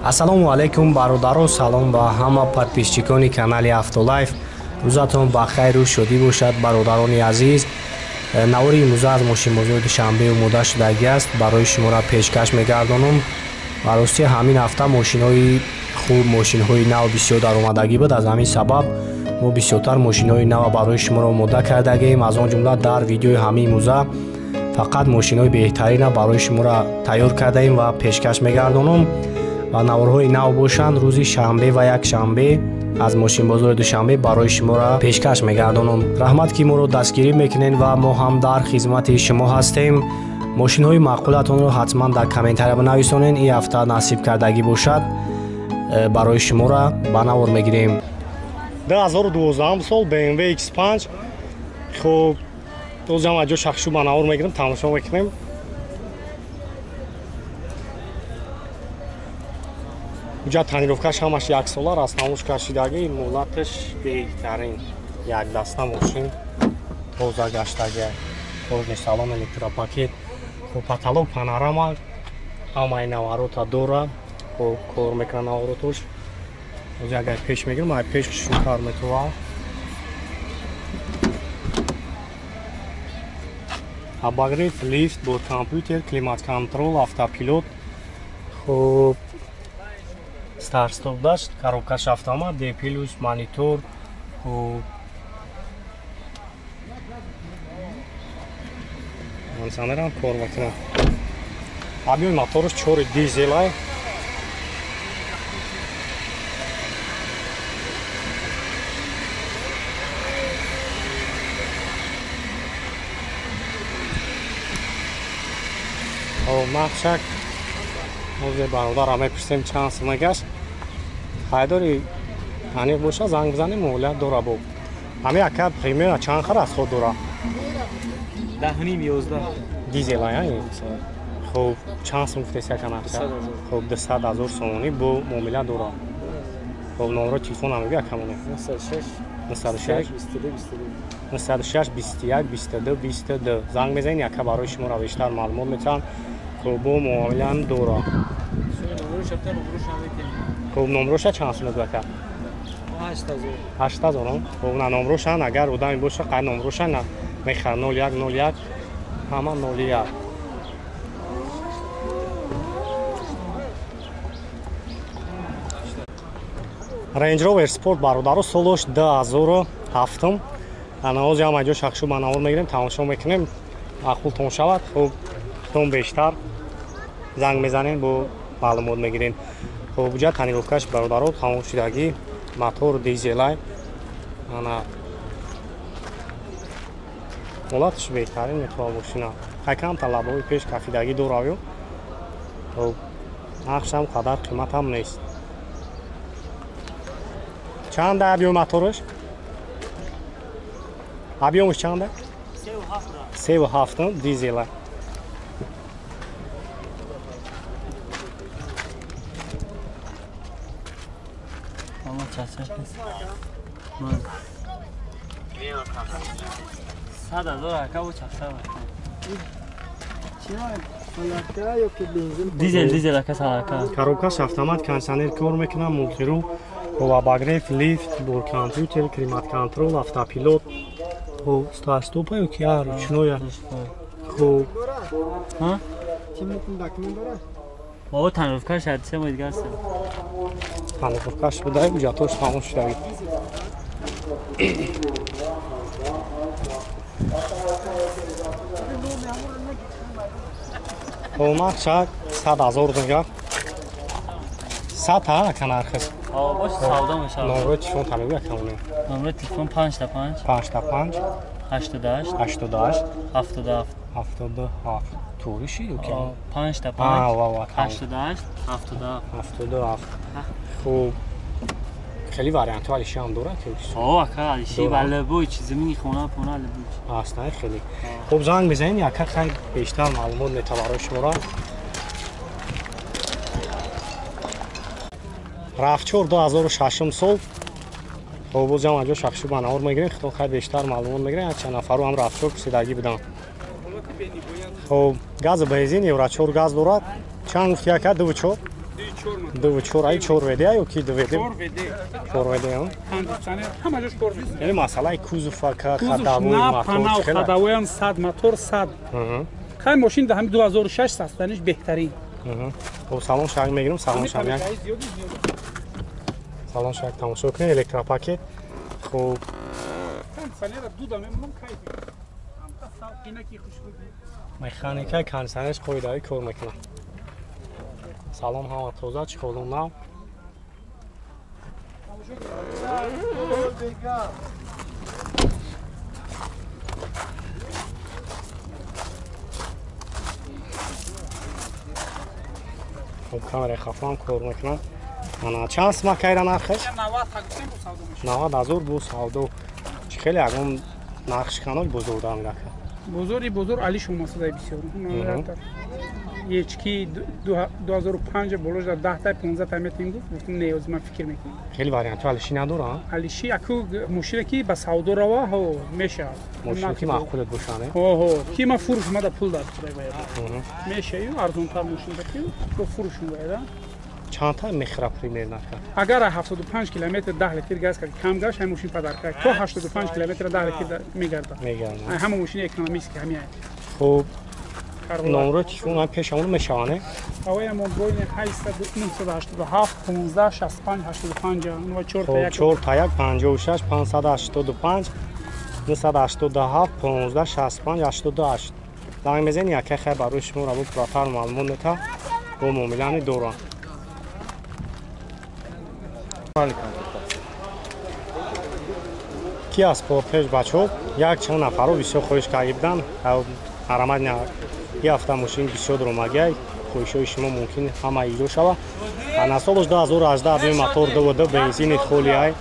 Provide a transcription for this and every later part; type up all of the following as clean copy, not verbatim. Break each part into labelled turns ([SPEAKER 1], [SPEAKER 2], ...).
[SPEAKER 1] Ассалому алайкум бародаро, салом ба ҳама подписчикони канали Автолайф. Рӯзатон ба хайру шодӣ бошад, бародарони азиз. Навори имрӯза аз мошинбозори Душанбе омода шудагӣ аст, барои шуморо пешкаш мегардонам. Ва рости ҳамин ҳафта мошинҳои хуб, мошинҳои нав бисёр даромадагӣ буд. Аз ҳамин сабаб мо бисёртар мошинҳои нав барои шуморо омода кардагием. Аз он ҷумла дар видеои ҳамин имрӯза фақат мошинҳои беҳтарина барои шуморо тайёр кардаем ва пешкаш мегардонам. Ва наворҳои нав бошанд, рӯзи шанбе ва якшанбе аз мошинбозори Душанбе барои шуморо пешкаш мегардонам. Раҳмат, ки моро дастгирӣ мекунед ва мо ҳам дар хизмати шумо ҳастем. Мошинҳои маъқулатонро ҳатман дар комментария бинависонед. Ин ҳафта насиб кардагӣ бошад, барои шуморо ба навор мегирем.
[SPEAKER 2] 2012 сол BMW X5. Хуб, дозам аҷо шахшу ба навор мегирем, тамошо мекунем. Уҷа тонировкаш ҳамаш яксола растамош кашидагӣ, муҳлаташ беҳтарин. Як даста мошин тоза гаштагӣ. Кожный салон, электропакет, хуб, потолок панорама, ҳамаи наворота дора, хуб кор мекунад наворотош. Ози агар пеш мегирам, ай пеш шукар метова. Обогрев, лифт, бо компютер, климат-контрол, автопилот. Хуб, старт-стоп дашт, коробкаш автомат, D плюс, монитор. Хуб, кондиционерам кор мекунад. Объёми мотораш 4 дизелай. Нақшак ҳозир бародарам мепурсем чанд сум гашт. Хайдори аниқ боша занг бизанем, муҳлат дора бо. Ҳами ака примерно чанд хар аз худ дора?
[SPEAKER 3] 10.5 11.
[SPEAKER 2] Дизел ая? Хуб, чанд сум гуфтеси ака нақша? Хуб, 200 000 сомонӣ бо муомила дора. Хуб, номро телефон ҳам мегӯ ака монем.
[SPEAKER 3] 906
[SPEAKER 2] 906
[SPEAKER 3] 22 22.
[SPEAKER 2] 906 21 22 22. Занг мезанед, ака барои шуморо бештар маълумот метиҳанд. Хуб, бо муомилаам дора. Хуб, номроша чанд сум ака?
[SPEAKER 3] 8000.
[SPEAKER 2] 8000. Хуб, на номрошан агар одаме боша, қай номроша на мехар 01 01 ҳама 01. Range Rover Sport бародаро, солош 2007. Ана ҳозир ҳама ҷо шахшу ба навор мегирем, тамошо мекунем, маъқултон шавад. Хуб, тон бештар занг мезанем, бо маълумот мегирем. Хуб, буҷа тонировкаш бародаро тамом шудагӣ, мотор дизелай. Ана ҳолаташ беҳтарин метавон мошина. Хай камта лабҳои пеш кафидагӣ доравю. Хуб, нархшам қадар қиматам нест. Чанда объём мотораш? Объёмаш чанда? 3.7 дизела.
[SPEAKER 3] Ама чачак нест. 100 000 ака бо чакса. Дизел, дизел ака салака.
[SPEAKER 2] Коробкаш автомат, кондиционер кор мекунад, мултиру, бо обогрев, лифт, бо компютер, климат-контрол, автопилот. Хуб, старт-стопа ё ки ручноя? Хуб.
[SPEAKER 3] Ҳа? Бобо тонировкаш 3 моҳ дигар аст.
[SPEAKER 2] Тонировкаш будай, ҳуҷҷатош тамом шудагӣ. Хуб, нақша 100 000 дигар. 100 ҳа ака нархаш?
[SPEAKER 3] Бош савдо мешавад.
[SPEAKER 2] Номрои телефон та мегӯ ака монем.
[SPEAKER 3] Номрои телефон 5 та 5
[SPEAKER 2] 5 та 5
[SPEAKER 3] 88
[SPEAKER 2] 88
[SPEAKER 3] 77
[SPEAKER 2] 77. Тури шид ё ки?
[SPEAKER 3] 5 та 5 88 77
[SPEAKER 2] 77. Хуб, хеле вариантҳо алиши ҳам дорад ки?
[SPEAKER 3] О, ака алиши ва лабои чи замини хона пона лабои.
[SPEAKER 2] Аст, на хеле. Хуб, занг мезанед, ака хай бештар маълумот мета барои шуморо. RAV4 2006 сол. Хуб, боз ҳам аҷо шахшу ба навор мегирем, худо хай бештар маълумот мегирем. Чанд нафару ҳам RAV4 пурсидагӣ буданд. Хуб, газ бензин Евро 4 газ дорад. Чанд гуфти ака? 2.4?
[SPEAKER 4] 2.4.
[SPEAKER 2] 2.4 ай 4 ВД ё ки 2 ВД?
[SPEAKER 4] 4 ВД.
[SPEAKER 2] 4 ВД, а?
[SPEAKER 4] Кондитсионер ҳама ҷош кор мекунад.
[SPEAKER 2] Яъне масъалаи кузова, ходовой мотор
[SPEAKER 4] хела. Ходовойам 100, мотор 100. Хай мошин дар ҳами 2006 састаниш беҳтарин.
[SPEAKER 2] Хоб салон шак мегирам, салон шак. Салон шак тамошо кунед, электропакет. Хоб
[SPEAKER 4] кондитсионера дуда мемонам кайф.
[SPEAKER 2] Механика кондитсионерш қоидави кор мекунад. Салон ҳама тоза, чиқолон нав. Хоб камераи хафам кор мекунад. Ана чанд сима кайра нархаш? 90 ҳазор бо савдо. Чи хеле ягон нархшиканои бозорда мирака.
[SPEAKER 4] Бозори бозор алиш омасадай бисёр. Ечки 2005 болош да 10 та 15 та метим гуфт, гуфтам не, оз ман фикр мекунам.
[SPEAKER 2] Хеле вариантҳо алиши надора?
[SPEAKER 4] Алиши аку мошине ки ба савдо рава, ҳо, мешавад.
[SPEAKER 2] Мошине ки маъқулат бошад, не?
[SPEAKER 4] Ҳо, ҳо, ки ман фурӯш мада пул дад худой бояд. Мешаю арзонтар мошин да ки бо фурӯш бояд.
[SPEAKER 2] Чанд та мехра примерно?
[SPEAKER 4] Агар 75 километр 10 литр газ кард, кам гаш ҳам мошин падар кард. То 85 километр 10 литр мегардад.
[SPEAKER 2] Мегардад.
[SPEAKER 4] Ҳама мошини экономический ҳамин.
[SPEAKER 2] Хуб, номро телефон ман пешамон мешаване?
[SPEAKER 4] Ҳавои мобилни 800 987 15 65 85 4 та 1
[SPEAKER 2] 4 та 1 56 585 987 15 65 88. Занг мезанед, яке хай барои шумо ро пурратар маълумот мета бо муомилани дорам. Ки аз портеж бачо як чанд нафаро бисёр хоҳиш карда буданд. Арамат як ҳафта мошин бисёр даромагиай, хоҳишҳои шумо мумкин ҳама иҷро шава. Ана солаш 2018 объёми мотор 2.2 бензини холи ай.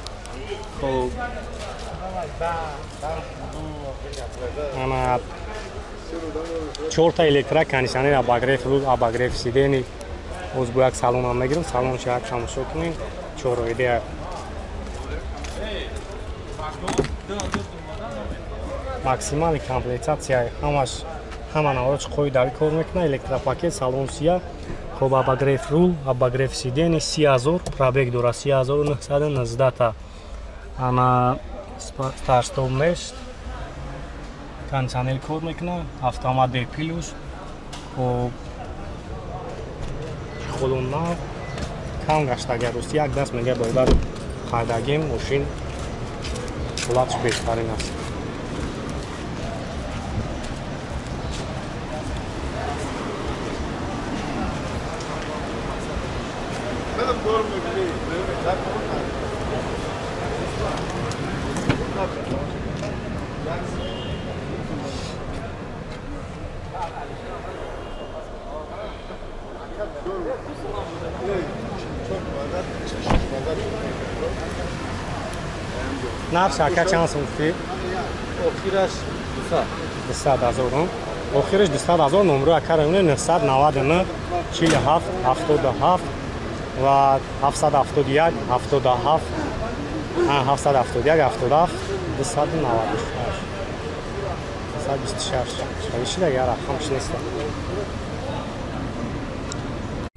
[SPEAKER 2] Хоб ана чорта электро кондитсионер, обогрев рул, обогрев сидени. Оз бо як салонам мегирам, салон шак тамошо кунем. Чороиде максимални комплектатсия ҳамаш ҳама навроч қоидави кор мекунад. Электропакет, салон сия, хоб обогрев рул, обогрев сидени, 30 000 пробег дора, 30 919 та. Ана старт-стоп нест, кондитсионер кор мекунад, автомат D плюс, хоб холон нав, кам гаштагар рости як даст мега бародар хайдагим мошин ҳолатш беҳтарин аст. Нарх ака чанд сум гуфтӣ?
[SPEAKER 5] Охираш 200.
[SPEAKER 2] 200 ҳазор. Охираш 200 ҳазор. Номро ака райони 999 47 77 ва 771 77 771 77 296 226. Шавишида я рақамш нест.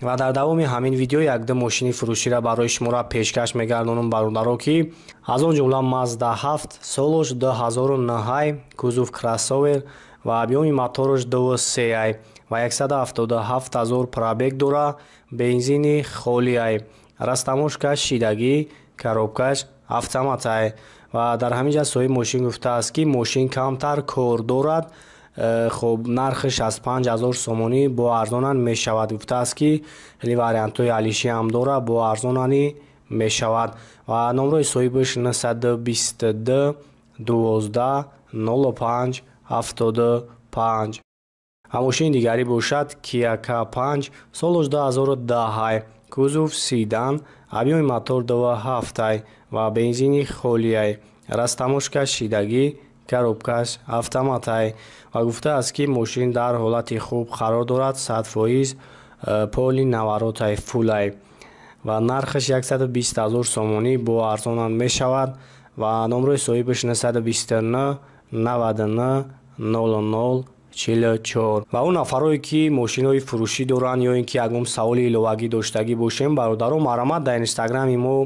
[SPEAKER 2] Ва дар давоми ҳамин видео якду мошини фурӯширо барои шуморо пешкаш мегардонам бародаро, ки аз он ҷумла Mazda 7 солош 2009, кузов кроссовер ва объёми мотораш 2.3 ва 177 ҳазор пробег дора, бензини холиай, растаможкаш шидагӣ, коробкаш автоматай. Ва дар ҳамин ҷа соҳиби мошин гуфтааст, ки мошин камтар кор дорад. Хоб нархи 65 ҳазор сомонӣ бо арзонан мешавад. Гуфтааст, ки хеле вариантҳои алишӣ ҳам дора, бо арзонанӣ мешавад. Ва номрои соҳибаш 922 12 05 75. Ва мошини дигарӣ бошад Kia K5 солош 2010, кузов седан, объёми мотор 2.7 ва бензини холиай, растаможка шидагӣ, коробкаш автоматай. Ва гуфтааст, ки мошин дар ҳолати хуб қарор дорад, 100% поли наваротай фулай ва нархаш 120 ҳазор сомонӣ бо арзонан мешавад. Ва номрои соҳибаш 929 99 00
[SPEAKER 1] 44. Ва он нафарое ки мошинҳои фурӯшӣ доранд ё ин ки ягон саволи иловагӣ доштагӣ бошем, бародаро, марҳамат, дар инстаграми мо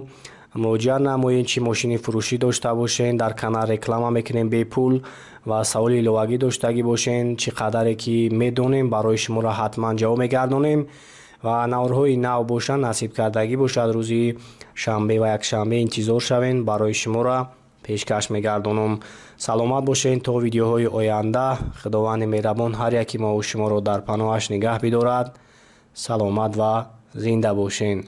[SPEAKER 1] муроҷиат намоед. Чӣ мошини фурӯшӣ дошта бошен, дар канал реклама мекунем бепул ва саволи иловагӣ доштагӣ бошен, чӣ қадаре ки медонем, барои шуморо ҳатман ҷавоб мегардонем. Ва наворҳои нав бошанд, насиб кардагӣ бошад, рӯзи шанбе ва якшанбе интизор шавен, барои шуморо пешкаш мегардонам. Саломат бошед то видеоҳои оянда. Худованди меҳрабон ҳар яки мову шуморо дар паноҳаш нигаҳ бидорад. Саломат ва зинда бошен.